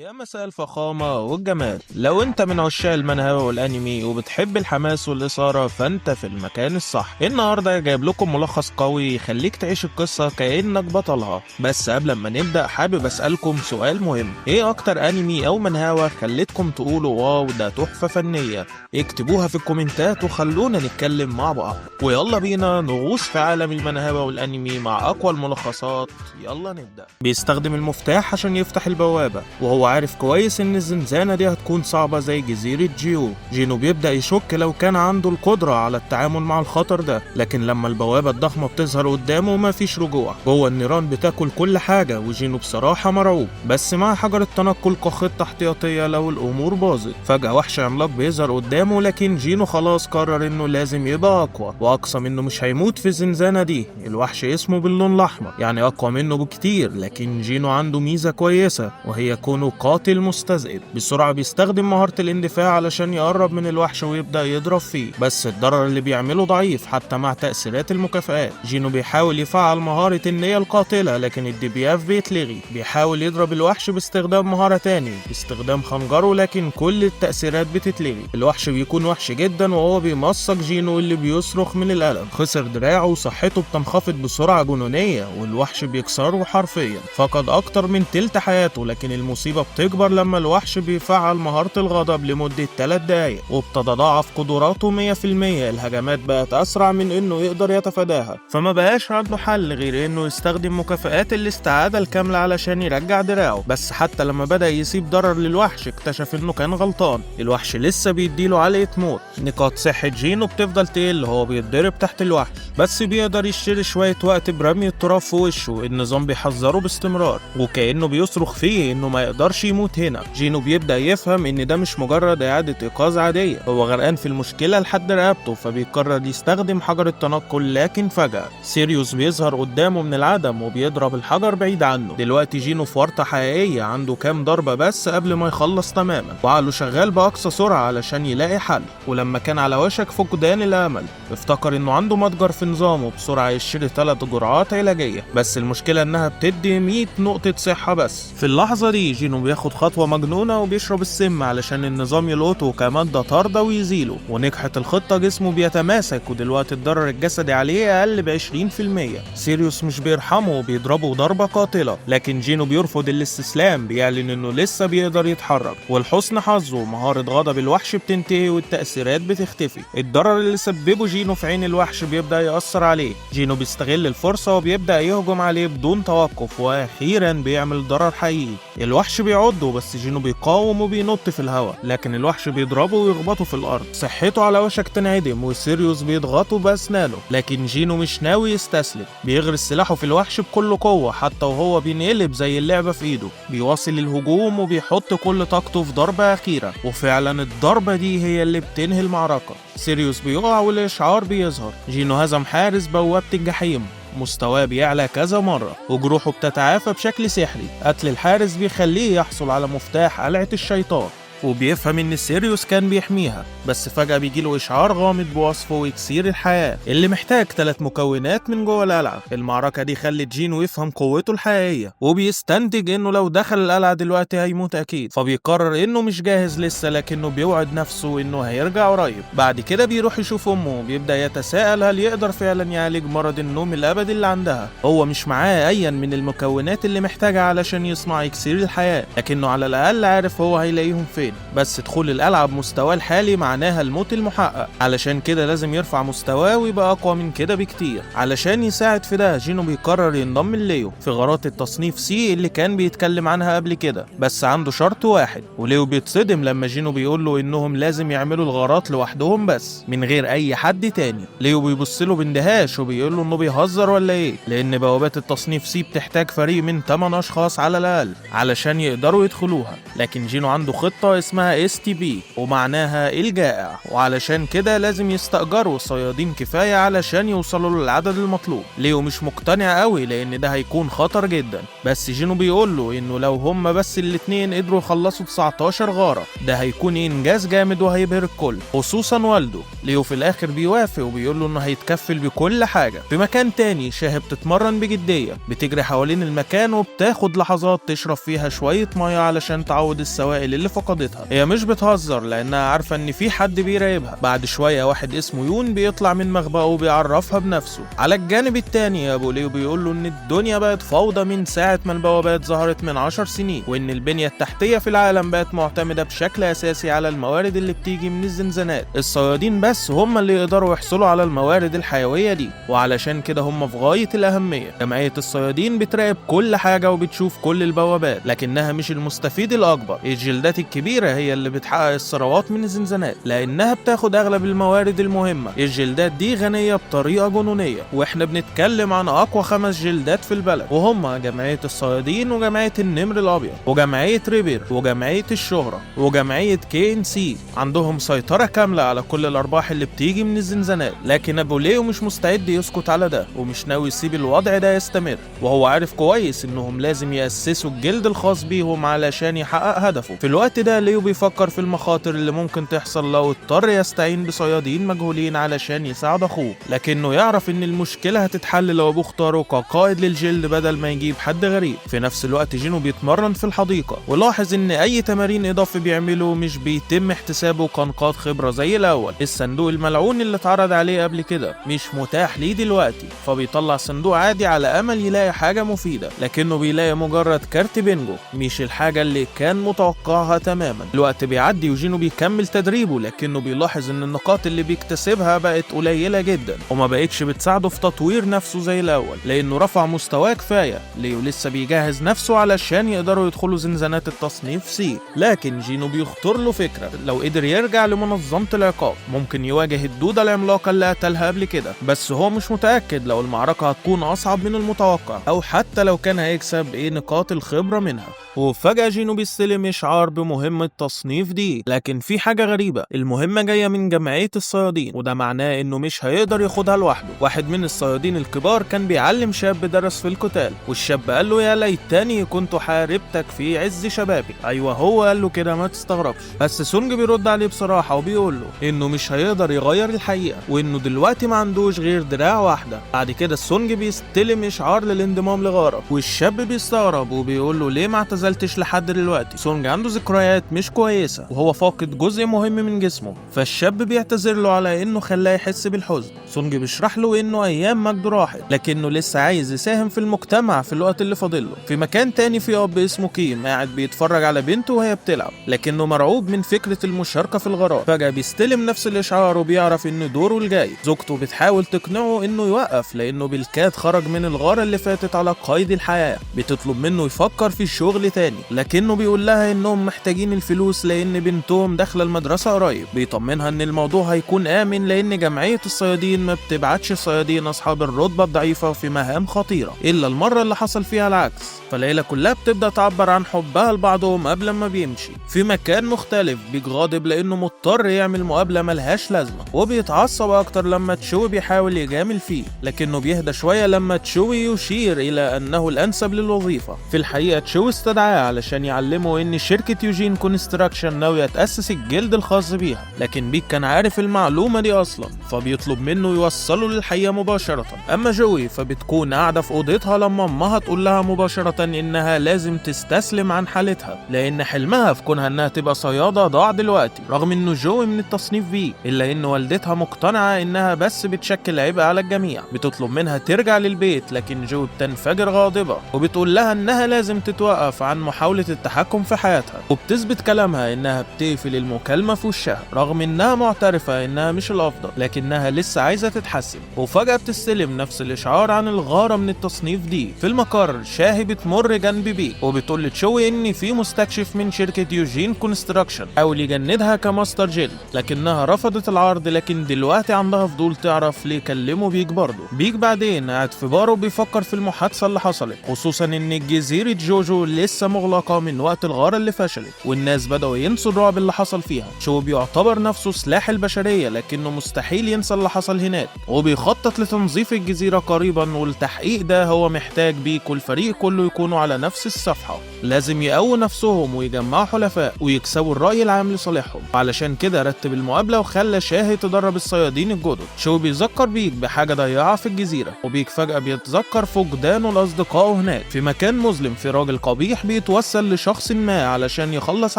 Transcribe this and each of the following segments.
يا مساء الفخامة والجمال. لو انت من عشاق المانهوا والانمي وبتحب الحماس والإثارة فانت في المكان الصح. النهاردة جايب لكم ملخص قوي يخليك تعيش القصة كأنك بطلها. بس قبل ما نبدأ حابب أسألكم سؤال مهم: ايه اكتر انمي او مانهوا خلتكم تقولوا wow ده تحفة فنية؟ اكتبوها في الكومنتات وخلونا نتكلم مع بعض، ويلا بينا نغوص في عالم المانهوا والانمي مع اقوى الملخصات. يلا نبدأ. بيستخدم المفتاح عشان يفتح البوابة، وهو عارف كويس ان الزنزانة دي هتكون صعبة زي جزيرة جيو. جينو بيبدأ يشك لو كان عنده القدرة على التعامل مع الخطر ده، لكن لما البوابة الضخمة بتظهر قدامه مفيش رجوع. جوه النيران بتاكل كل حاجة، وجينو بصراحة مرعوب، بس مع حجر التنقل كخطة احتياطية لو الأمور باظت. فجأة وحش عملاق بيظهر قدامه، لكن جينو خلاص قرر انه لازم يبقى أقوى، وأقسم انه مش هيموت في الزنزانة دي. الوحش اسمه باللون الأحمر، يعني أقوى منه بكتير، لكن جينو عنده ميزة كويسة وهي كونه قاتل مستذئب. بسرعة بيستخدم مهارة الاندفاع علشان يقرب من الوحش ويبدأ يضرب فيه، بس الضرر اللي بيعمله ضعيف حتى مع تأثيرات المكافآت. جينو بيحاول يفعل مهارة النية القاتلة، لكن ال debuff بيتلغي. بيحاول يضرب الوحش باستخدام مهارة تاني باستخدام خنجره، لكن كل التأثيرات بتتلغي. الوحش بيكون وحش جدا وهو بيمصق جينو اللي بيصرخ من الألم. خسر دراعه وصحته بتنخفض بسرعة جنونية، والوحش بيكسره حرفيا. فقد أكتر من تلت حياته، لكن المصيبة بتكبر لما الوحش بيفعل مهارة الغضب لمدة 3 دقايق وبتتضاعف قدراته 100%. الهجمات بقت أسرع من إنه يقدر يتفاداها، فما بقاش عنده حل غير إنه يستخدم مكافآت الاستعادة الكاملة علشان يرجع دراعه. بس حتى لما بدأ يسيب ضرر للوحش اكتشف إنه كان غلطان، الوحش لسه بيديله علقة موت. نقاط صحة جينو بتفضل تقل، هو بيتضرب تحت الوحش، بس بيقدر يشتري شوية وقت برمي التراب في وشه. النظام بيحذره باستمرار وكأنه بيصرخ فيه إنه ما يقدرش يموت هنا. جينو بيبدأ يفهم إن ده مش مجرد إعادة إيقاظ عادية، هو غرقان في المشكلة لحد رقبته، فبيقرر يستخدم حجر التنقل. لكن فجأة سيريوس بيظهر قدامه من العدم وبيضرب الحجر بعيد عنه. دلوقتي جينو في ورطة حقيقية، عنده كام ضربة بس قبل ما يخلص تماما، وعقله شغال بأقصى سرعة علشان يلاقي حل. ولما كان على وشك فقدان الأمل افتكر إنه عنده متجر في نظامه، بسرعة يشتري 3 جرعات علاجية، بس المشكلة إنها بتدي 100 نقطة صحة بس. في اللحظة دي جينو بياخد خطوة مجنونة وبيشرب السم علشان النظام يلقطه كمادة طاردة ويزيله، ونجحت الخطة. جسمه بيتماسك ودلوقتي الضرر الجسدي عليه أقل ب 20%. سيريوس مش بيرحمه وبيضربه ضربة قاتلة، لكن جينو بيرفض الاستسلام، بيعلن إنه لسه بيقدر يتحرك. ولحسن حظه مهارة غضب الوحش بتنتهي والتأثيرات بتختفي. الضرر اللي سببه جينو في عين الوحش بيبدأ يأثر عليه. جينو بيستغل الفرصة وبيبدأ يهجم عليه بدون توقف، وأخيرا بيعمل ضرر حقيقي. الوحش بيعضه بس جينو بيقاوم وبينط في الهواء، لكن الوحش بيضربه ويخبطه في الأرض. صحته على وشك تنعدم وسيريوس بيضغطه بأسنانه، لكن جينو مش ناوي يستسلم. بيغرس سلاحه في الوحش بكل قوة حتى وهو بينقلب زي اللعبة في إيده. بيواصل الهجوم وبيحط كل طاقته في ضربة أخيرة، وفعلا الضربة دي هي اللي بتنهي المعركة. سيريوس بيقع والإشعار بيظهر. جينو هزم حارس بوابة الجحيم، مستواه بيعلى كذا مرة وجروحه بتتعافى بشكل سحري. قتل الحارس بيخليه يحصل على مفتاح قلعة الشيطان، وبيفهم ان سيريوس كان بيحميها. بس فجأة بيجيله إشعار غامض بوصفه إكسير الحياة اللي محتاج 3 مكونات من جوه القلعة. المعركة دي خلت جينو يفهم قوته الحقيقية، وبيستنتج انه لو دخل القلعة دلوقتي هيموت أكيد، فبيقرر انه مش جاهز لسه، لكنه بيوعد نفسه انه هيرجع قريب. بعد كده بيروح يشوف أمه وبيبدأ يتساءل هل يقدر فعلا يعالج مرض النوم الأبدي اللي عندها. هو مش معاه أيا من المكونات اللي محتاجها علشان يصنع إكسير الحياة، لكنه على الأقل عارف هو هيلاقيهم فين. بس دخول القلعة بمستواه الحالي معناها الموت المحقق، علشان كده لازم يرفع مستواه ويبقى أقوى من كده بكتير. علشان يساعد في ده جينو بيقرر ينضم لليو في غارات التصنيف C اللي كان بيتكلم عنها قبل كده، بس عنده شرط واحد. وليو بيتصدم لما جينو بيقول له إنهم لازم يعملوا الغارات لوحدهم بس من غير أي حد تاني. ليو بيبص له باندهاش وبيقول له إنه بيهزر ولا إيه، لأن بوابات التصنيف C بتحتاج فريق من 8 أشخاص على الأقل علشان يقدروا يدخلوها. لكن جينو عنده خطة اسمها STB ومعناها الجائع، وعلشان كده لازم يستأجروا صيادين كفاية علشان يوصلوا للعدد المطلوب. ليو مش مقتنع قوي لان ده هيكون خطر جدا، بس جينو بيقول له انه لو هما بس الاتنين قدروا يخلصوا 19 غارة ده هيكون انجاز جامد وهيبهر الكل، خصوصا والده. ليو في الاخر بيوافق وبيقول له انه هيتكفل بكل حاجة. في مكان تاني شاهي بتتمرن بجدية، بتجري حوالين المكان وبتاخد لحظات تشرب فيها شوية مية علشان تعوض السوائل اللي فقدتها. هي مش بتهزر لانها عارفة ان في حد بيراقبها. بعد شوية واحد اسمه يون بيطلع من مخبأه وبيعرفها بنفسه. على الجانب التاني ابو ليو بيقول له ان الدنيا بقت فوضى من ساعة ما البوابات ظهرت من 10 سنين، وان البنية التحتية في العالم بقت معتمدة بشكل اساسي على الموارد اللي بتيجي من الزنزانات. الصيادين بس هم اللي يقدروا يحصلوا على الموارد الحيوية دي، وعلشان كده هم في غاية الأهمية. جمعية الصيادين بتراقب كل حاجة وبتشوف كل البوابات، لكنها مش المستفيد الأكبر. الجلدات الكبيرة هي اللي بتحقق الثروات من الزنزانات لأنها بتاخد أغلب الموارد المهمة. الجلدات دي غنية بطريقة جنونية، واحنا بنتكلم عن أقوى 5 جلدات في البلد، وهم جمعية الصيادين وجمعية النمر الأبيض وجمعية ريبير وجمعية الشهرة وجمعية KNC. عندهم سيطرة كاملة على كل الأرباح اللي بتيجي من الزنزانات. لكن أبو ليو مش مستعد يسكت على ده، ومش ناوي يسيب الوضع ده يستمر، وهو عارف كويس انهم لازم يأسسوا الجلد الخاص بيهم علشان يحقق هدفه. في الوقت ده ليو بيفكر في المخاطر اللي ممكن تحصل لو اضطر يستعين بصيادين مجهولين علشان يساعد اخوه، لكنه يعرف ان المشكلة هتتحل لو ابوه اختاره كقائد للجلد بدل ما يجيب حد غريب. في نفس الوقت جينو بيتمرن في الحديقة، ولاحظ ان اي تمارين اضافي بيعمله مش بيتم احتسابه كنقاط خبرة زي الاول. الصندوق الملعون اللي اتعرض عليه قبل كده مش متاح ليه دلوقتي، فبيطلع صندوق عادي على امل يلاقي حاجة مفيدة، لكنه بيلاقي مجرد كارت بينجو، مش الحاجة اللي كان متوقعها تماما. الوقت بيعدي وجينو بيكمل تدريبه، لكنه بيلاحظ ان النقاط اللي بيكتسبها بقت قليلة جدا وما بقتش بتساعده في تطوير نفسه زي الاول، لانه رفع مستواه كفاية. ليو لسه بيجهز نفسه علشان يقدروا يدخلوا زنزانات التصنيف C، لكن جينو بيخطر له فكرة لو قدر يرجع لمنظمة العقاب ممكن يواجه الدودة العملاقة اللي قتلها قبل كده، بس هو مش متأكد لو المعركة هتكون أصعب من المتوقع أو حتى لو كان هيكسب إيه نقاط الخبرة منها. وفجأة جينو بيستلم إشعار بمهمة تصنيف D، لكن في حاجة غريبة، المهمة جاية من جمعية الصيادين، وده معناه إنه مش هيقدر ياخدها لوحده. واحد من الصيادين الكبار كان بيعلم شاب درس في القتال، والشاب قال له يا ليتني كنت حاربتك في عز شبابي. أيوه هو قال له كده، ما تستغربش. بس سونج بيرد عليه بصراحة وبيقول له إنه مش هيقدر يغير الحقيقة، وإنه دلوقتي ما عندوش غير دراع واحدة. بعد كده سونج بيستلم إشعار للانضمام لغارة، والشاب بيستغرب وبيقول له ليه ما اعتزلتش لحد دلوقتي؟ سونج عنده ذكريات مش كويسة وهو فاقد جزء مهم من جسمه، فالشاب بيعتذر له على انه خلاه يحس بالحزن. سونج بيشرح له انه ايام مجده راحت، لكنه لسه عايز يساهم في المجتمع في الوقت اللي فاضله. في مكان تاني في اب اسمه كيم قاعد بيتفرج على بنته وهي بتلعب، لكنه مرعوب من فكرة المشاركة في الغارات. فجأة بيستلم نفس الاشعار وبيعرف ان دوره الجاي. زوجته بتحاول تقنعه انه يوقف لانه بالكاد خرج من الغارة اللي فاتت على قيد الحياة، بتطلب منه يفكر في الشغل تاني، لكنه بيقول لها انهم محتاجين الفلوس لان بنتهم داخله المدرسة قريب. بيطمنها ان الموضوع هيكون امن لان جمعية الصيادين ما بتبعتش الصيادين اصحاب الرتبة الضعيفة في مهام خطيرة الا المرة اللي حصل فيها العكس. فالعيلة كلها بتبدأ تعبر عن حبها لبعضهم قبل ما بيمشي. في مكان مختلف بيج غاضب لانه مضطر يعمل مقابلة ملهاش لازمة، وبيتعصب اكتر لما تشوي بيحاول يجامل فيه، لكنه بيهدى شوية لما تشوي يشير الى انه الانسب للوظيفة. في الحقيقة تشوي استدعاه علشان يعلمه ان شركة يوجين كونستراكشن ناوية تأسس الجلد الخاص بيها، لكن بيك كان عارف المعلومة دي اصلا، فبيطلب منه يوصله للحقيقة مباشرة. اما جوي فبتكون قاعدة في اوضتها لما امها تقول لها مباشرة انها لازم تستسلم عن حالتها، لان حلمها في كونها انها تبقى صيادة ضاع دلوقتي. رغم انه جوي من التصنيف B، الا ان والدتها مقتنعة انها بس بتشكل عبء على الجميع. بتطلب منها ترجع للبيت، لكن جوي بتنفجر غاضبة وبتقول لها انها لازم تتوقف عن محاولة التحكم في حياتها، وبتثبت كلامها انها بتقفل المكالمة في وشها رغم انها معترفة انها مش الافضل، لكنها لسه عايزة تتحسن. وفجأة بتستلم نفس الاشعار عن الغارة من التصنيف D. في المقر شاهي بتمر جنب بيك وبتقول لتشوي ان في مستكشف من شركة يوجين كونستراكشن حاول يجندها كماستر جيل، لكنها رفضت العرض، لكن دلوقتي عندها فضول تعرف ليه كلموا بيك برضه. بيك بعدين قاعد في باره بيفكر في المحادثة اللي حصلت، خصوصا ان جزيرة جوجو لسه لسه مغلقة من وقت الغارة اللي فشلت، والناس بدأوا ينسوا الرعب اللي حصل فيها. شو بيعتبر نفسه سلاح البشرية، لكنه مستحيل ينسى اللي حصل هناك، وبيخطط لتنظيف الجزيرة قريبا، والتحقيق ده هو محتاج بيك والفريق كله يكونوا على نفس الصفحة. لازم يقووا نفسهم ويجمعوا حلفاء ويكسبوا الرأي العام لصالحهم. علشان كده رتب المقابلة وخلى شاهي تدرب الصيادين الجدد. شو بيذكر بيك بحاجة ضيعها في الجزيرة، وبيك فجأة بيتذكر فقدانه لأصدقائه هناك. في مكان مظلم في راجل قبيح بيتوسل لشخص ما علشان يخلص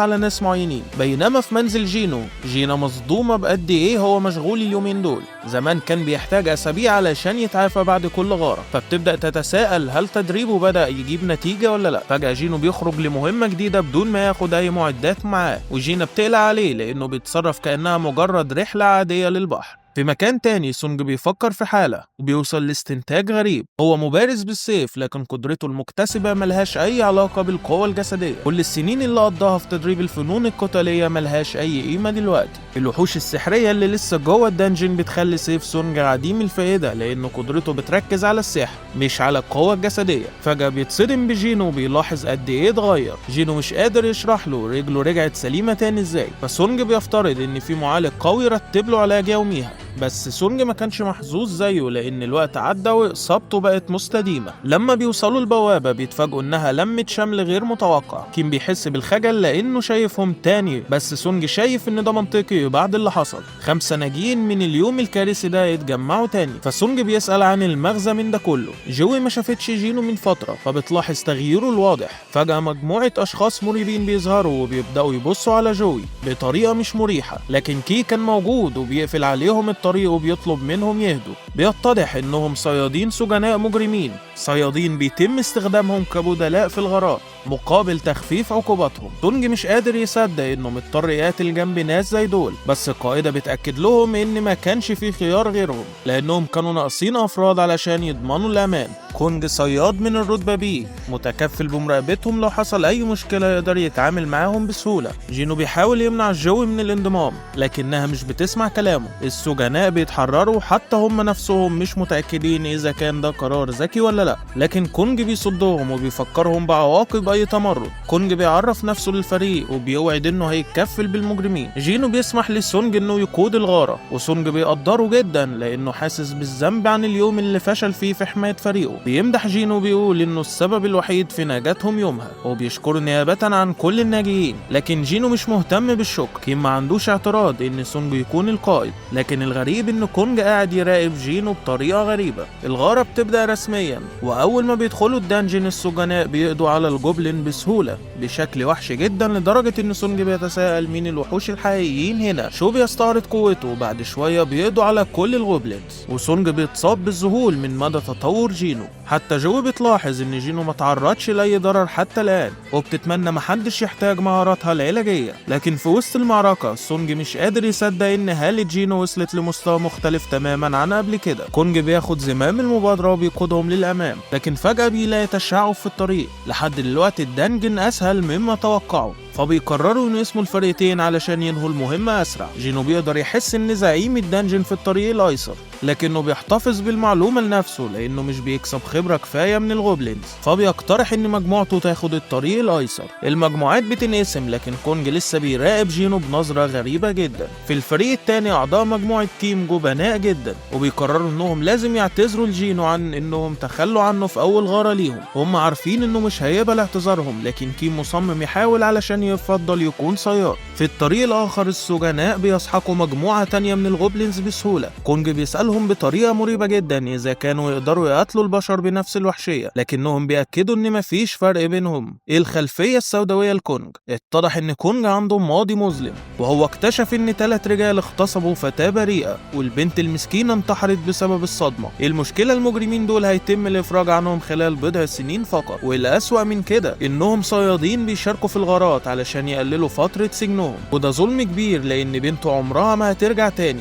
على ناس معينين. بينما في منزل جينو، جينا مصدومة بقد ايه هو مشغول اليومين دول. زمان كان بيحتاج أسابيع علشان يتعافى بعد كل غارة، فبتبدأ تتساءل هل تدريبه بدأ يجيب نتيجة ولا لا. فجأة جينو بيخرج لمهمة جديدة بدون ما ياخد أي معدات معاه، وجينا بتقلق عليه لأنه بيتصرف كأنها مجرد رحلة عادية للبحر. في مكان تاني سونج بيفكر في حالة وبيوصل لاستنتاج غريب. هو مبارز بالسيف، لكن قدرته المكتسبة ملهاش أي علاقة بالقوة الجسدية. كل السنين اللي قضاها في تدريب الفنون القتالية ملهاش أي قيمة دلوقتي. الوحوش السحرية اللي لسه جوه ال dungeon بتخلي سيف سونج عديم الفائدة، لأنه قدرته بتركز على السحر مش على القوة الجسدية. فجأة بيتصدم بجينو وبيلاحظ قد إيه اتغير. جينو مش قادر يشرح له رجله رجعت سليمة تاني إزاي، فسونج بيفترض إن في معالج قوي رتب له علاج يوميها. بس سونج ما كانش محظوظ زيه، لان الوقت عدى واصابته بقت مستديمه. لما بيوصلوا البوابة بيتفاجئوا انها لمت شمل غير متوقع. كيم بيحس بالخجل لانه شايفهم تاني، بس سونج شايف ان ده منطقي بعد اللي حصل. 5 ناجين من اليوم الكارثي ده يتجمعوا تاني، فسونج بيسأل عن المغزى من ده كله. جوي ما شافتش جينو من فترة، فبتلاحظ تغييره الواضح. فجأة مجموعة اشخاص مريبين بيظهروا وبيبداوا يبصوا على جوي بطريقة مش مريحه، لكن كي كان موجود وبيقفل عليهم الطريق وبيطلب منهم يهدوا. بيتضح انهم صيادين سجناء مجرمين، صيادين بيتم استخدامهم كبدلاء في الغارات مقابل تخفيف عقوباتهم. تونج مش قادر يصدق انه مضطر يقاتل جنب ناس زي دول، بس القائدة بتأكد لهم ان ما كانش في خيار غيرهم لانهم كانوا ناقصين افراد علشان يضمنوا الامان. كونج صياد من الرتبة B متكفل بمراقبتهم، لو حصل اي مشكلة يقدر يتعامل معاهم بسهولة. جينو بيحاول يمنع جوي من الانضمام لكنها مش بتسمع كلامه. السجناء بيتحرروا حتى هم نفسهم مش متأكدين اذا كان ده قرار ذكي ولا لا، لكن كونج بيصدهم وبيفكرهم بعواقب اي تمرد. كونج بيعرف نفسه للفريق وبيوعد انه هيتكفل بالمجرمين. جينو بيسمح لسونج انه يقود الغارة، وسونج بيقدره جدا لانه حاسس بالذنب عن اليوم اللي فشل فيه في حماية فريقه. بيمدح جينو وبيقول انه السبب الوحيد في نجاتهم يومها، وبيشكره نيابة عن كل الناجيين. لكن جينو مش مهتم بالشكر. كيم ما عندوش اعتراض ان سونج يكون القائد، لكن الغريب ان كونج قاعد يراقب جينو بطريقة غريبة. الغارة بتبدأ رسميا، واول ما بيدخلوا ال dungeon السجناء بيقضوا على ال goblin بسهولة بشكل وحش جدا، لدرجة ان سونج بيتساءل مين الوحوش الحقيقيين هنا. شو بيستعرض قوته وبعد شوية بيقضوا على كل ال goblins، وسونج بيتصاب بالذهول من مدى تطور جينو. حتى جوي بتلاحظ ان جينو ما تعرضش لاي ضرر حتى الان، وبتتمنى محدش يحتاج مهاراتها العلاجية. لكن في وسط المعركة سونج مش قادر يصدق ان هالة جينو وصلت لمستوى مختلف تماما عن قبل كده. كونج بياخد زمام المبادرة وبيقودهم للأمام، لكن فجأة بيلاقي تشعب في الطريق. لحد دلوقتي ال dungeon أسهل مما توقعوا، فبيقرروا انه يقسموا الفريقين علشان ينهوا المهمة أسرع. جينو بيقدر يحس ان زعيم ال dungeon في الطريق الأيسر، لكنه بيحتفظ بالمعلومة لنفسه لأنه مش بيكسب خبرة كفاية من ال goblins، فبيقترح ان مجموعته تاخد الطريق الأيسر. المجموعات بتنقسم، لكن كونج لسه بيراقب جينو بنظرة غريبة جدا. في الفريق التاني أعضاء مجموعة كيم جبناء جدا، وبيقرروا انهم لازم يعتذروا لجينو عن انهم تخلوا عنه في أول غارة ليهم. هم عارفين انه مش هيقبل اعتذارهم، لكن كيم مصمم يحاول علشان يفضل يكون صياد. في الطريق الآخر السجناء بيسحقوا مجموعة تانية من ال goblins بسهولة. كونج بيسألهم بطريقة مريبة جدا إذا كانوا يقدروا يقتلوا البشر بنفس الوحشية، لكنهم بيأكدوا إن مفيش فرق بينهم. الخلفية السوداوية لكونج، اتضح إن كونج عنده ماضي مظلم، وهو اكتشف إن 3 رجال اغتصبوا فتاة بريئة، والبنت المسكينة انتحرت بسبب الصدمة. المشكلة المجرمين دول هيتم الإفراج عنهم خلال بضع سنين فقط، والأسوأ من كده إنهم صيادين بيشاركوا في الغارات علشان يقللوا فترة سجنهم، وده ظلم كبير لأن بنته عمرها ما هترجع تاني.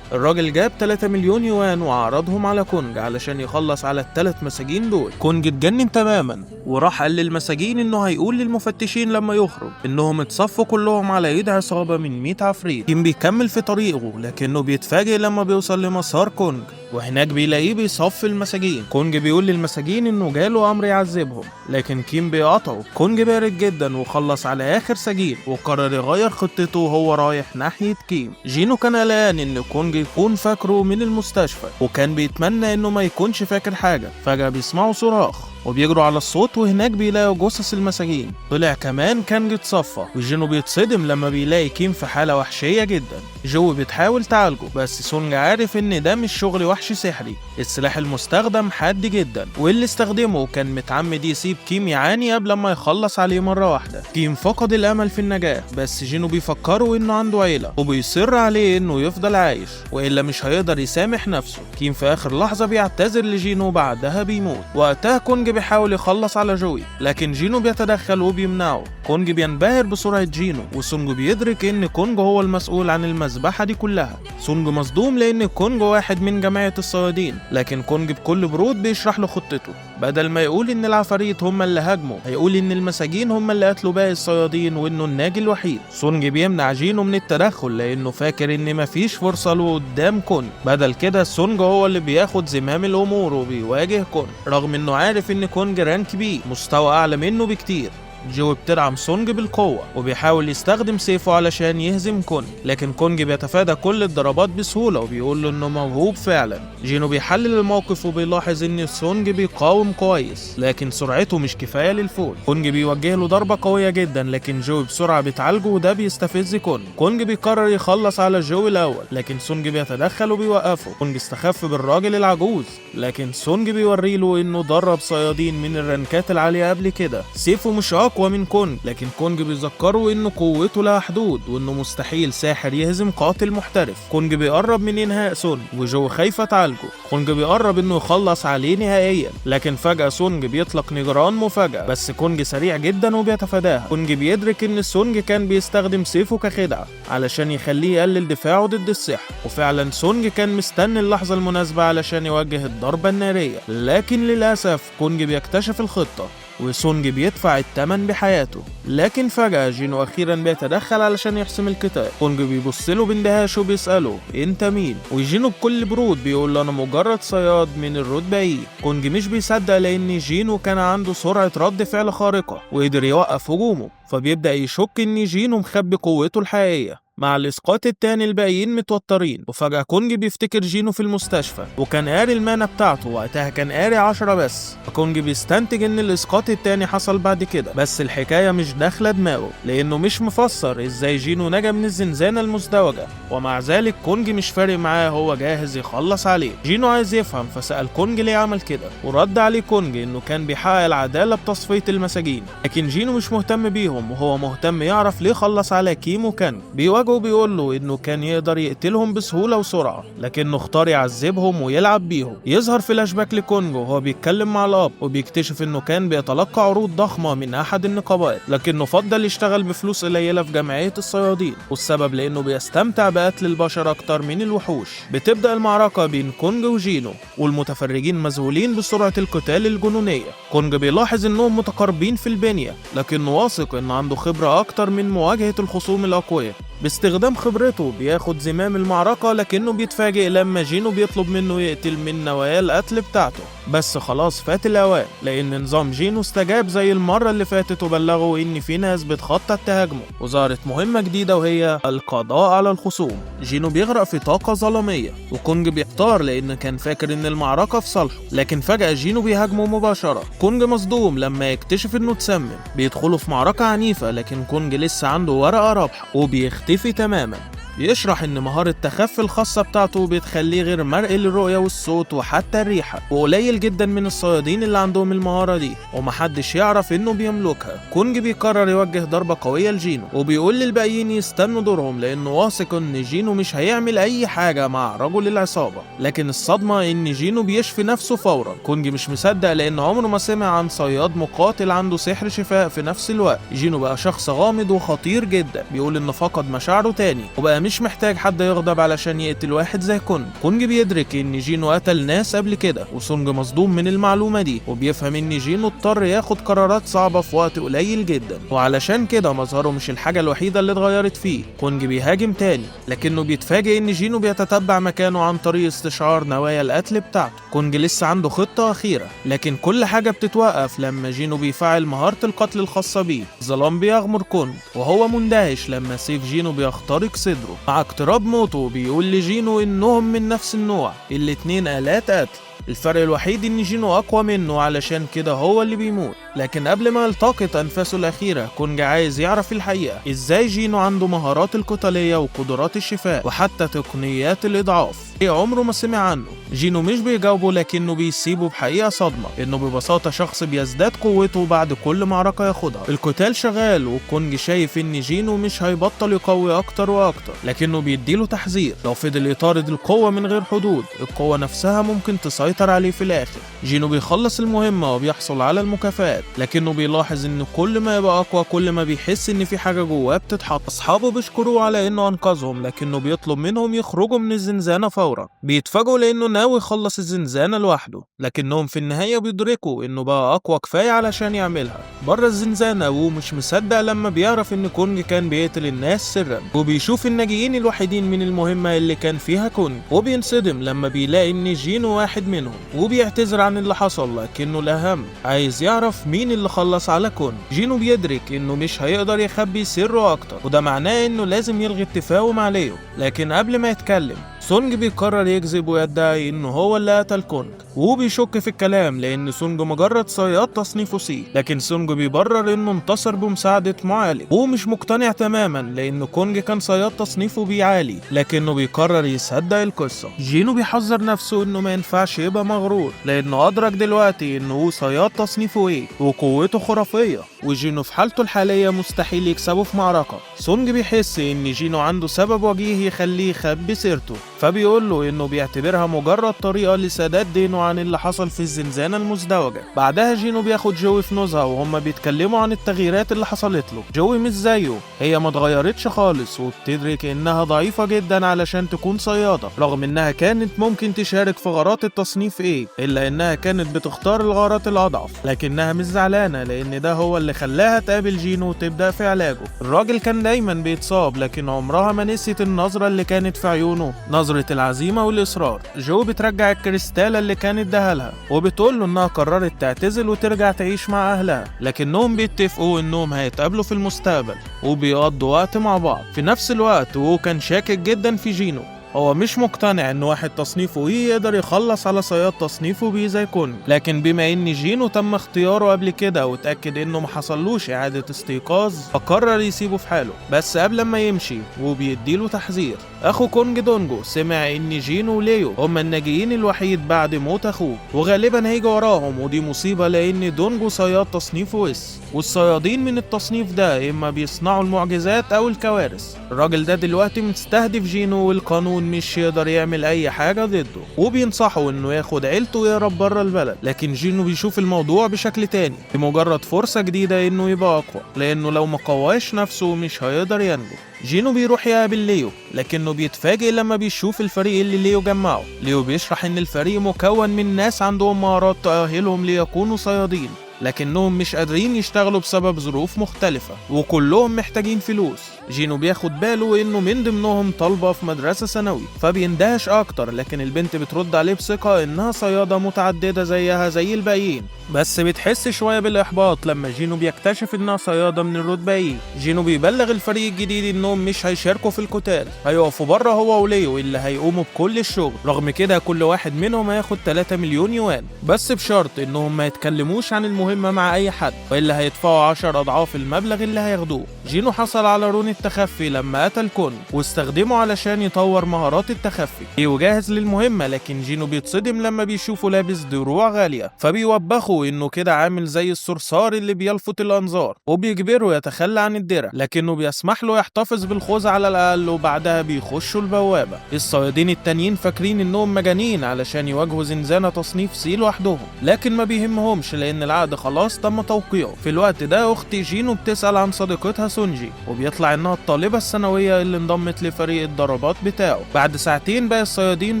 الراجل جاب 3 مليون يوان وعرضهم على كونج علشان يخلص على ال3 مساجين دول. كونج اتجنن تماما وراح قال للمساجين انه هيقول للمفتشين لما يخرج انهم اتصفوا كلهم على ايد عصابة من 100 عفريت. كيم بيكمل في طريقه، لكنه بيتفاجئ لما بيوصل لمسار كونج وهناك بيلاقيه بيصفي المساجين. كونج بيقول للمساجين انه جاله امر يعذبهم، لكن كيم بيقطعه. كونج بارد جدا وخلص على اخر سجين وقرر يغير خطته وهو رايح ناحية كيم. جينو كان قلقان ان كونج يكون فاكره من المستشفى، وكان بيتمنى انه ما يكونش فاكر حاجة. فجأة بيسمعوا صراخ وبيجروا على الصوت، وهناك بيلاقوا جثث المساجين. طلع كمان كانج اتصفى، وجينو بيتصدم لما بيلاقي كيم في حالة وحشية جدا. جو بتحاول تعالجه، بس سونج عارف ان ده مش شغل وحش سحري، السلاح المستخدم حاد جدا، واللي استخدمه كان متعمد يسيب كيم يعاني قبل ما يخلص عليه مرة واحدة. كيم فقد الامل في النجاة، بس جينو بيفكره انه عنده عيلة وبيصر عليه انه يفضل عايش والا مش هيقدر يسامح نفسه. كيم في اخر لحظة بيعتذر لجينو، بعدها بيموت. وقتها كونج بيحاول يخلص على جوي، لكن جينو بيتدخل وبيمنعه. كونج بينبهر بسرعة جينو، وسونج بيدرك ان كونج هو المسؤول عن المذبحة دي كلها. سونج مصدوم لان كونج واحد من جماعة الصيادين، لكن كونج بكل برود بيشرح له خطته. بدل ما يقول ان العفاريت هم اللي هاجموا، هيقول ان المساجين هم اللي قتلوا باقي الصيادين وانه الناجي الوحيد. سونج بيمنع جينو من التدخل لانه فاكر ان مفيش فرصة له قدام كونج. بدل كده سونج هو اللي بياخد زمام الامور وبيواجه كونج، رغم انه عارف ان كونج rank B، مستوى اعلى منه بكتير. جو بتدعم سونج بالقوة وبيحاول يستخدم سيفه علشان يهزم كونج، لكن كونج بيتفادى كل الضربات بسهولة وبيقول له انه موهوب فعلا. جينو بيحلل الموقف وبيلاحظ ان سونج بيقاوم كويس، لكن سرعته مش كفاية للفوز. كونج بيوجه له ضربة قوية جدا، لكن جو بسرعة بتعالجه وده بيستفز كونج. كونج بيقرر يخلص على جو الأول، لكن سونج بيتدخل وبيوقفه. كونج استخف بالراجل العجوز، لكن سونج بيوري له انه درب صيادين من الرنكات العالية قبل كده. سيفه مش أقوى من كونج، لكن كونج بيذكره إنه قوته لها حدود وإنه مستحيل ساحر يهزم قاتل محترف. كونج بيقرب من إنهاء سونج وجو خايفة تعالجه. كونج بيقرب إنه يخلص عليه نهائيا، لكن فجأة سونج بيطلق نيران مفاجأة، بس كونج سريع جدا وبيتفاداها. كونج بيدرك إن سونج كان بيستخدم سيفه كخدعة علشان يخليه يقلل دفاعه ضد السحر، وفعلا سونج كان مستني اللحظة المناسبة علشان يوجه الضربة النارية، لكن للأسف كونج بيكتشف الخطة وسونج بيدفع الثمن بحياته. لكن فجأة جينو أخيرا بيتدخل علشان يحسم القتال. كونج بيبص له باندهاش وبيسأله أنت مين؟ وجينو بكل برود بيقول له أنا مجرد صياد من الرتبة E. كونج مش بيصدق لأن جينو كان عنده سرعة رد فعل خارقة وقدر يوقف هجومه، فبيبدأ يشك إن جينو مخبي قوته الحقيقية. مع الإسقاط التاني الباقيين متوترين، وفجأة كونج بيفتكر جينو في المستشفى وكان قاري ال mana بتاعته، وقتها كان قاري 10 بس. كونج بيستنتج إن الإسقاط التاني حصل بعد كده، بس الحكاية مش داخلة دماغه لأنه مش مفسر إزاي جينو نجا من الزنزانة المزدوجة، ومع ذلك كونج مش فارق معاه، هو جاهز يخلص عليه. جينو عايز يفهم فسأل كونج ليه عمل كده، ورد عليه كونج إنه كان بيحقق العدالة بتصفية المساجين، لكن جينو مش مهتم بيهم وهو مهتم يعرف ليه خلص على كيم وكانج. بيواجهه بيقول له انه كان يقدر يقتلهم بسهولة وسرعة، لكنه اختار يعذبهم ويلعب بيهم. يظهر فلاش باك لكونج وهو بيتكلم مع الاب، وبيكتشف انه كان بيتلقى عروض ضخمة من احد النقابات، لكنه فضل يشتغل بفلوس قليلة في جمعية الصيادين، والسبب لانه بيستمتع بقتل البشر اكتر من الوحوش. بتبدأ المعركة بين كونج وجينو، والمتفرجين مذهولين بسرعة القتال الجنونية. كونج بيلاحظ انهم متقاربين في البنية، لكنه واثق ان عنده خبرة اكتر من مواجهة الخصوم الاقوياء. باستخدام خبرته بياخد زمام المعركة، لكنه بيتفاجئ لما جينو بيطلب منه يقتل من نوايا القتل بتاعته، بس خلاص فات الأوان لأن نظام جينو استجاب زي المرة اللي فاتت وبلغه إن في ناس بتخطط تهاجمه، وظهرت مهمة جديدة وهي القضاء على الخصوم. جينو بيغرق في طاقة ظلامية وكونج بيحتار لأن كان فاكر إن المعركة في صالحه، لكن فجأة جينو بيهاجمه مباشرة. كونج مصدوم لما يكتشف إنه اتسمم. بيدخلوا في معركة عنيفة، لكن كونج لسه عنده ورقة رابحة وبيختفي تماما. بيشرح ان مهارة تخفي الخاصة بتاعته بتخليه غير مرئي للرؤية والصوت وحتى الريحة، وقليل جدا من الصيادين اللي عندهم المهارة دي ومحدش يعرف انه بيملكها. كونج بيقرر يوجه ضربة قوية لجينو وبيقول للباقيين يستنوا دورهم لانه واثق ان جينو مش هيعمل اي حاجة مع رجل العصابة، لكن الصدمة ان جينو بيشفي نفسه فورا. كونج مش مصدق لان عمره ما سمع عن صياد مقاتل عنده سحر شفاء في نفس الوقت. جينو بقى شخص غامض وخطير جدا، بيقول انه فقد مشاعره تاني وبقى مش محتاج حد يغضب علشان يقتل واحد زي كونج. كونج بيدرك ان جينو قتل ناس قبل كده، وسونج مصدوم من المعلومة دي، وبيفهم ان جينو اضطر ياخد قرارات صعبة في وقت قليل جدا، وعلشان كده مظهره مش الحاجة الوحيدة اللي اتغيرت فيه. كونج بيهاجم تاني، لكنه بيتفاجئ ان جينو بيتتبع مكانه عن طريق استشعار نوايا القتل بتاعته. كونج لسه عنده خطة أخيرة، لكن كل حاجة بتتوقف لما جينو بيفعل مهارة القتل الخاصة بيه. الظلام بيغمر كونج وهو مندهش لما سيف جينو بيخترق صدره. مع اقتراب موته بيقول لجينو انهم من نفس النوع، الاتنين آلات قتل، الفرق الوحيد ان جينو اقوى منه علشان كده هو اللي بيموت. لكن قبل ما يلتقط انفاسه الاخيرة كونج عايز يعرف الحقيقة، ازاي جينو عنده مهارات القتالية وقدرات الشفاء وحتى تقنيات الاضعاف ايه عمره ما سمع عنه. جينو مش بيجاوبه، لكنه بيسيبه بحقيقة صدمة، انه ببساطة شخص بيزداد قوته بعد كل معركة ياخدها. القتال شغال وكونج شايف ان جينو مش هيبطل يقوي اكتر واكتر، لكنه بيديله تحذير لو فضل يطارد القوة من غير حدود القوة نفسها ممكن تسيطر عليه في الاخر. جينو بيخلص المهمة وبيحصل على المكافآت، لكنه بيلاحظ ان كل ما يبقى اقوى كل ما بيحس ان في حاجة جواه بتتحط. اصحابه بيشكروه على انه انقذهم، لكنه بيطلب منهم يخرجوا من الزنزانة فورا. بيتفاجئوا لانه ناوي يخلص الزنزانة لوحده، لكنهم في النهاية بيدركوا انه بقى اقوى كفاية علشان يعملها. بره الزنزانة ومش مصدق لما بيعرف ان كونج كان بيقتل الناس سرا، وبيشوف الناجيين الوحيدين من المهمة اللي كان فيها كونج، وبينصدم لما بيلاقي ان جينو واحد منهم، وبيعتذر عن اللي حصل، لكنه الأهم عايز يعرف مين اللي خلص على كونج. جينو بيدرك انه مش هيقدر يخبي سره اكتر، وده معناه انه لازم يلغي اتفاقه مع ليو. لكن قبل ما يتكلم سونج بيقرر يكذب ويدعي انه هو اللي قتل كونج، وبيشك في الكلام لان سونج مجرد صياد تصنيفه C، لكن سونج بيبرر انه انتصر بمساعدة معالج، ومش مقتنع تماما لان كونج كان صياد تصنيفه B عالي، لكنه بيقرر يصدق القصة. جينو بيحذر نفسه انه ما ينفعش يبقى مغرور، لانه ادرك دلوقتي انه هو صياد تصنيفه A وقوته خرافية، وجينو في حالته الحالية مستحيل يكسبه في معركة. سونج بيحس ان جينو عنده سبب وجيه يخليه يخبي سيرته، فبيقول له انه بيعتبرها مجرد طريقة لسداد دينه عن اللي حصل في الزنزانة المزدوجة. بعدها جينو بياخد جوي في نزهة وهما بيتكلموا عن التغييرات اللي حصلت له. جوي مش زيه، هي ما اتغيرتش خالص، وبتدرك انها ضعيفة جدا علشان تكون صيادة، رغم انها كانت ممكن تشارك في غارات التصنيف A، الا انها كانت بتختار الغارات الاضعف. لكنها مش زعلانة لان ده هو اللي خلاها تقابل جينو وتبدأ في علاجه. الراجل كان دايما بيتصاب، لكن عمرها ما نسيت النظرة اللي كانت في عيونه، نظرة العزيمة والإصرار. جو بترجع الكريستالة اللي كانت دهلها، وبتقول له إنها قررت تعتزل وترجع تعيش مع أهلها، لكنهم بيتفقوا إنهم هيتقابلوا في المستقبل وبيقضوا وقت مع بعض. في نفس الوقت وهو كان شاكك جدا في جينو، هو مش مقتنع ان واحد تصنيفه A يقدر يخلص على صياد تصنيفه B زي كونج، لكن بما ان جينو تم اختياره قبل كده واتاكد انه ما حصلوش اعاده استيقاظ، فقرر يسيبه في حاله. بس قبل ما يمشي وبيديله تحذير. اخو كونج دونجو سمع ان جينو وليو هما الناجيين الوحيد بعد موت اخوه، وغالبا هيجي وراهم، ودي مصيبة لان دونجو صياد تصنيفه S، والصيادين من التصنيف ده اما بيصنعوا المعجزات او الكوارث. الراجل ده دلوقتي مستهدف جينو، والقانون مش يقدر يعمل اي حاجة ضده، وبينصحه انه ياخد عيلته ويهرب بره البلد. لكن جينو بيشوف الموضوع بشكل تاني، بمجرد فرصة جديدة انه يبقى اقوى، لانه لو ما قواش نفسه مش هيقدر ينجو. جينو بيروح يقابل ليو، لكنه بيتفاجئ لما بيشوف الفريق اللي ليو جمعه. ليو بيشرح ان الفريق مكون من ناس عندهم مهارات تؤهلهم ليكونوا صيادين، لكنهم مش قادرين يشتغلوا بسبب ظروف مختلفة، وكلهم محتاجين فلوس. جينو بياخد باله انه من ضمنهم طالبة في مدرسة ثانوي، فبيندهش اكتر، لكن البنت بترد عليه بثقة انها صيادة متعددة زيها زي الباقيين، بس بتحس شوية بالاحباط لما جينو بيكتشف انها صيادة من الرتبة A. جينو بيبلغ الفريق الجديد انهم مش هيشاركوا في القتال، هيقفوا بره هو وليو اللي هيقوموا بكل الشغل. رغم كده كل واحد منهم هياخد 3 مليون يوان، بس بشرط انهم ما يتكلموش عن المهمة مع اي حد، والا هيدفعوا 10 اضعاف المبلغ اللي هياخدوه. جينو حصل على rune التخفي لما قتل كونج، واستخدمه علشان يطور مهارات التخفي. ليو جاهز للمهمة، لكن جينو بيتصدم لما بيشوفه لابس دروع غالية، فبيوبخه انه كده عامل زي الصرصار اللي بيلفت الانظار، وبيجبره يتخلى عن الدرع، لكنه بيسمح له يحتفظ بالخوذة على الاقل. وبعدها بيخشوا البوابة. الصيادين التانيين فاكرين انهم مجانين علشان يواجهوا زنزانة تصنيف C لوحدهم، لكن ما بيهمهمش لان العقد العقد خلاص تم توقيعه. في الوقت ده اخت جينو بتسأل عن صديقتها سونجي، وبيطلع انها الطالبة الثانوية اللي انضمت لفريق الضربات بتاعه. بعد ساعتين باقي الصيادين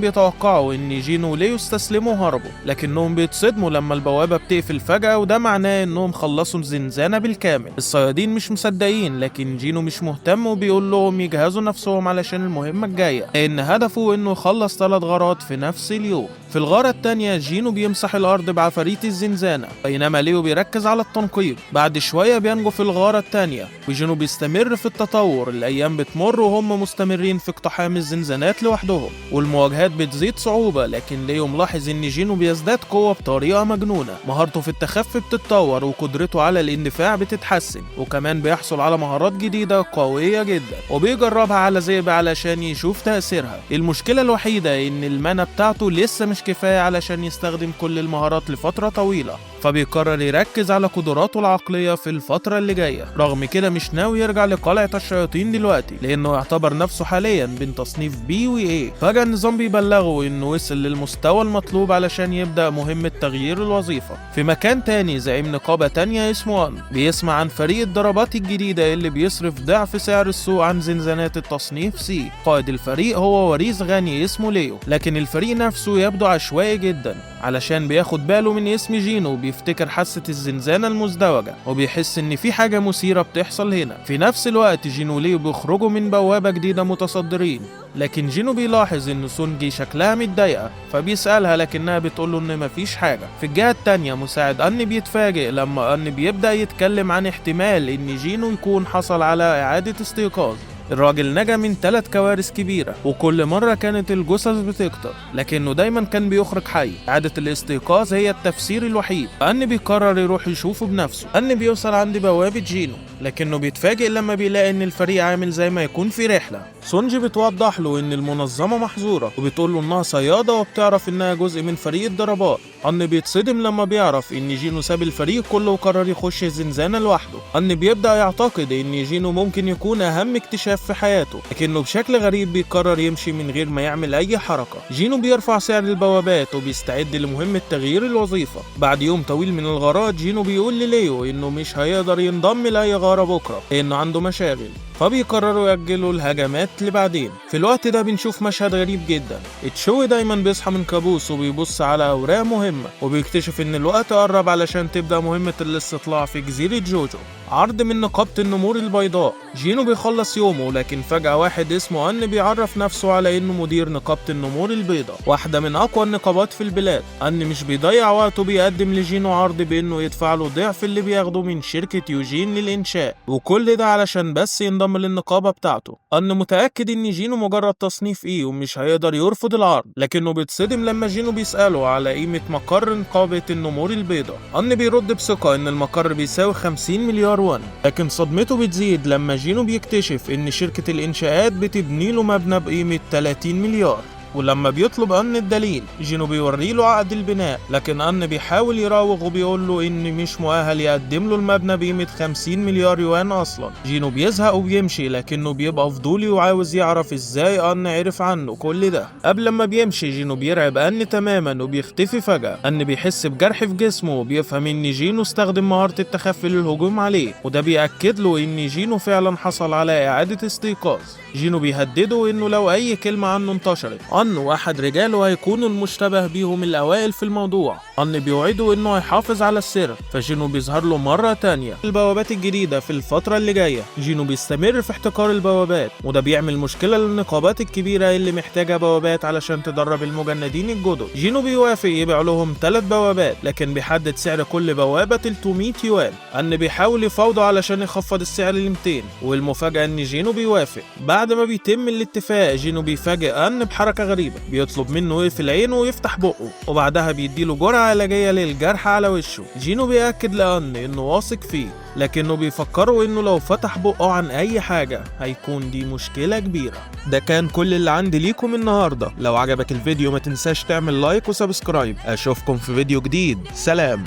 بيتوقعوا ان جينو وليو استسلموا وهربوا، لكنهم بيتصدموا لما البوابة بتقفل فجأة، وده معناه انهم خلصوا الزنزانة بالكامل. الصيادين مش مصدقين، لكن جينو مش مهتم وبيقول لهم يجهزوا نفسهم علشان المهمة الجاية، لان هدفه انه يخلص 3 غارات في نفس اليوم. في الغارة التانية جينو بيمسح الأرض بعفاريت الزنزانة، بينما ليو بيركز على التنقيب. بعد شوية بينجو في الغارة التانية، وجينو بيستمر في التطور. الأيام بتمر وهم مستمرين في اقتحام الزنزانات لوحدهم، والمواجهات بتزيد صعوبة، لكن ليو ملاحظ إن جينو بيزداد قوة بطريقة مجنونة. مهارته في التخفي بتتطور، وقدرته على الاندفاع بتتحسن، وكمان بيحصل على مهارات جديدة قوية جدا، وبيجربها على ذئب علشان يشوف تأثيرها. المشكلة الوحيدة إن ال mana بتاعته لسه مش كفاية علشان يستخدم كل المهارات لفترة طويلة، فبيقرر يركز على قدراته العقلية في الفترة اللي جاية. رغم كده مش ناوي يرجع لقلعة الشياطين دلوقتي، لأنه يعتبر نفسه حاليا بين تصنيف B و A. فجأة النظام بيبلغه إنه وصل للمستوى المطلوب علشان يبدأ مهمة تغيير الوظيفة. في مكان تاني زعيم نقابة تانية اسمه أن بيسمع عن فريق الضربات الجديدة اللي بيصرف ضعف سعر السوق عن زنزانات التصنيف C. قائد الفريق هو وريث غني اسمه ليو، لكن الفريق نفسه يبدو عشوائي جدا، علشان بياخد باله من اسم جينو وبيفتكر حاسة الزنزانة المزدوجة، وبيحس ان في حاجة مثيرة بتحصل هنا. في نفس الوقت جينو وليو بيخرجوا من بوابة جديدة متصدرين، لكن جينو بيلاحظ ان سونجي شكلها متضايقة، فبيسألها لكنها بتقوله ان مفيش حاجة. في الجهة التانية مساعد أن بيتفاجئ لما أن بيبدأ يتكلم عن احتمال ان جينو يكون حصل على إعادة استيقاظ. الراجل نجا من 3 كوارث كبيرة، وكل مرة كانت الجثث بتكتر، لكنه دايما كان بيخرج حي. إعادة الاستيقاظ هي التفسير الوحيد. أن بيقرر يروح يشوفه بنفسه. أن بيوصل عند بوابة جينو، لكنه بيتفاجئ لما بيلاقي إن الفريق عامل زي ما يكون في رحلة. سونجي بتوضح له إن المنظمة محظورة، وبتقول له إنها صيادة وبتعرف إنها جزء من فريق الضربات. أن بيتصدم لما بيعرف إن جينو ساب الفريق كله وقرر يخش الزنزانة لوحده. أن بيبدأ يعتقد إن جينو ممكن يكون أهم اكتشاف في حياته، لكنه بشكل غريب بيقرر يمشي من غير ما يعمل أي حركة. جينو بيرفع سعر البوابات وبيستعد لمهمة تغيير الوظيفة. بعد يوم طويل من الغارات جينو بيقول لليو إنه مش هيقدر ينضم لأي غارة بكرة لأنه عنده مشاغل، فبيقرروا يأجلوا الهجمات لبعدين. في الوقت ده بنشوف مشهد غريب جدا. تشوي دايما بيصحى من كابوس وبيبص على أوراق مهمة، وبيكتشف إن الوقت قرب علشان تبدأ مهمة الاستطلاع في جزيرة جوجو. عرض من نقابة النمور البيضاء. جينو بيخلص يومه، لكن فجأة واحد اسمه أن بيعرف نفسه على إنه مدير نقابة النمور البيضاء، واحدة من أقوى النقابات في البلاد. أن مش بيضيع وقته، بيقدم لجينو عرض بإنه يدفع له ضعف اللي بياخده من شركة يوجين للإنشاء، وكل ده علشان بس ينضم للنقابة بتاعته. أن متأكد إن جينو مجرد تصنيف E ومش هيقدر يرفض العرض، لكنه بيتصدم لما جينو بيسأله على قيمة مقر نقابة النمور البيضاء. أن بيرد بثقة إن المقر بيساوي 50 مليار وون، لكن صدمته بتزيد لما جينو بيكتشف إن شركة الإنشاءات بتبني له مبنى بقيمة 30 مليار. ولما بيطلب أن الدليل، جينو بيوري له عقد البناء، لكن أن بيحاول يراوغ وبيقول له إن مش مؤهل يقدم له المبنى بقيمة 50 مليار يوان أصلا. جينو بيزهق وبيمشي، لكنه بيبقى فضولي وعاوز يعرف إزاي أن عرف عنه كل ده. قبل ما بيمشي جينو بيرعب أن تماما وبيختفي فجأة. أن بيحس بجرح في جسمه وبيفهم إن جينو استخدم مهارة التخفي للهجوم عليه، وده بيأكد له إن جينو فعلا حصل على إعادة استيقاظ. جينو بيهدده إنه لو أي كلمة عنه انتشرت، أن وأحد رجاله هيكونوا المشتبه بيهم الأوائل في الموضوع. أن بيوعده إنه هيحافظ على السر، فجينو بيظهر له مرة تانية. البوابات الجديدة في الفترة اللي جاية، جينو بيستمر في احتكار البوابات، وده بيعمل مشكلة للنقابات الكبيرة اللي محتاجة بوابات علشان تدرب المجندين الجدد. جينو بيوافق يبيع لهم 3 بوابات، لكن بيحدد سعر كل بوابة 300 يوان. أن بيحاول يفاوضه علشان يخفض السعر ل 200، والمفاجأة إن جينو بيوافق. بعد ما بيتم الاتفاق، جينو بيفاجئ أن بحركة غريبة، بيطلب منه يقفل عينه ويفتح بقه، وبعدها بيديله جرعة علاجية للجرح على وشه. جينو بيأكد لأن إنه واثق فيه، لكنه بيفكره إنه لو فتح بقه عن أي حاجة هيكون دي مشكلة كبيرة. ده كان كل اللي عندي ليكم النهاردة. لو عجبك الفيديو ما تنساش تعمل like و subscribe. أشوفكم في فيديو جديد. سلام.